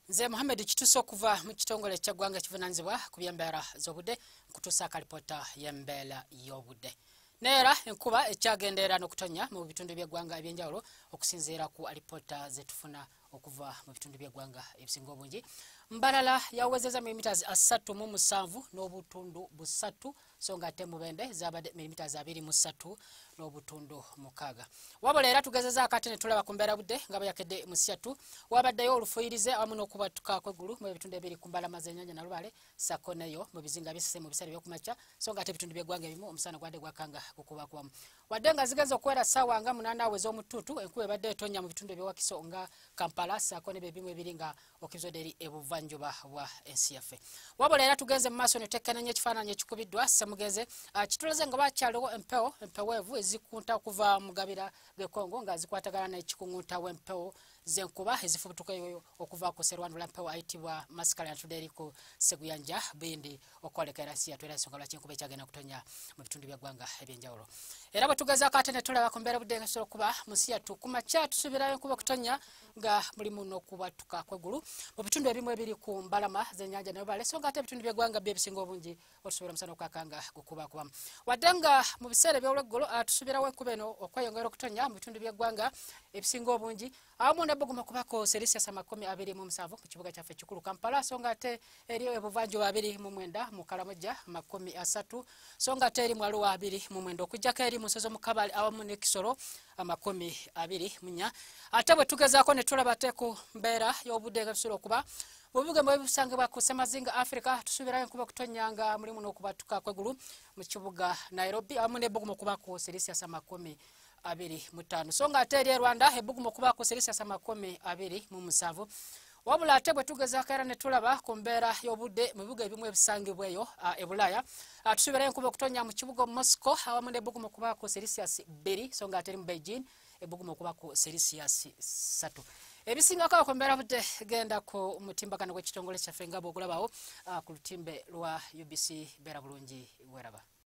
Nze Muhammad Kituso okuva mu kitongole ky'eggwanga ekivunaanyizibwa ku by'embeera z'obudde nkutuusa akalipoota y'embeera y'obudde. Neera enkuba ekyagendeera n'okutonnya mu bitundu by'eggwanga ebyenjawulo okusinziira ku alipoota zetufuna okuva mu bitundu by'eggwanga ebisinga obungi. Mbalala yawezezza milimiters 37.3, so nga ate Mubende zabadde milimiters 23.6. Wabula era tugezezaako ate ne tulaba ku mbeera budde nga bwe yakedde mu Siyatu, wabaddeyo olufuyirize awamu n'okubwatuka kw'eggulu mu bitundu ebiri ku mbalama z'ennyanja Nalubaale ssaako neyo mu bizinga by'Essese mu biseera ebyokumakya, so nga ate ebitundu by'eggwanga ebimu omusana gwadde gwakanga gukubakubamu. Wadde nga zigenze okuwera ssaawa nga 8 awo ez'omutuutu, enkuba ebadde etonnya mu bitundu eby'Wakiso nga Kampala ssaako ne byebimu ebiri nga okizodde eri ebuvanjuba bwa ensi yaffe. Wabula era tugenze mu maaso ne twekennenya ekifaananyi ekikubiddwa Ssemugenze, kitulaze nga bakyaliwo empewo empeweevu ezikunta okuva mu gabira g'e Congo nga zikwatagana n'ekikuŋŋunta w'empewo z'enkuba ezifubutukayo okuva ku serwandula mpewo ayitibwa Masikala yatudde eri ku Seguyanja Bindi okwolekera ensi yattu, era ensonga lwaki enkuba ekyagenda kutonya mu bitundu by'eggwanga ebyenjawulo. Era bwe tugezaako ate ne tulaba ku mbeera budde nga kisobola okuba mu nsi yattu, ku makya tusuubirayo enkuba okutonya nga mulimu n'okubwatuka kw'eggulu mu bitundu ebimu ebiri ku mbalama z'ennyanja Nalubaale, so nga ate ebitundu by'eggwanga byo ebisinga obungi otusuubira omusana okwaka nga gukubakubamu. Wadde nga mu biseera eby'olweggulo tusuubirawo enkuba eno okweyongera okutonya mu bitundu by'eggwanga ebisinga obungi awamu n'ebbugumu okubako Celsius 27 mu kibuga kyaffe ekikulu Kampala, so nga ate eri ebuvanjuba 29, mu Karamoja 30, so nga ate eri mu Arua 29, okuggyako eri mu nsozi mu Kabale awamu ne Kisoro 24. Ate bwe tugezaako ne tulaba ate ku mbeera y'obudde nga bisobola okuba mu bibuga ebisangibwa ku Ssemazinga Africa, tusuubirayo enkuba okutonnya nga mulimu n'okubwatuka kw'eggulu mu kibuga Nairobi awamu n'ebbugumu okuba ku Celsius 25, so nga ate eri e Rwanda ebbugumu okuba ku Celsius 27. Wabula ate bwe tugezaako era ne tulaba ku mbeera y'obudde mu bibuga ebimu ebisangibwa eyo e Bulaaya, tusuubirayo enkuba okutonnya mu kibuga Moscow awamu n'ebbugumu okuba ku Celsius 2, so nga ate eri mu Beijing ebbugumu okuba ku Celsius 3. Ebisingako ku mbeera budde genda ku mutimbagano gw'ekitongole kyaffe nga bw'ogulabawo ku lutimbe lwa UBC. Beera bulungi, weraba.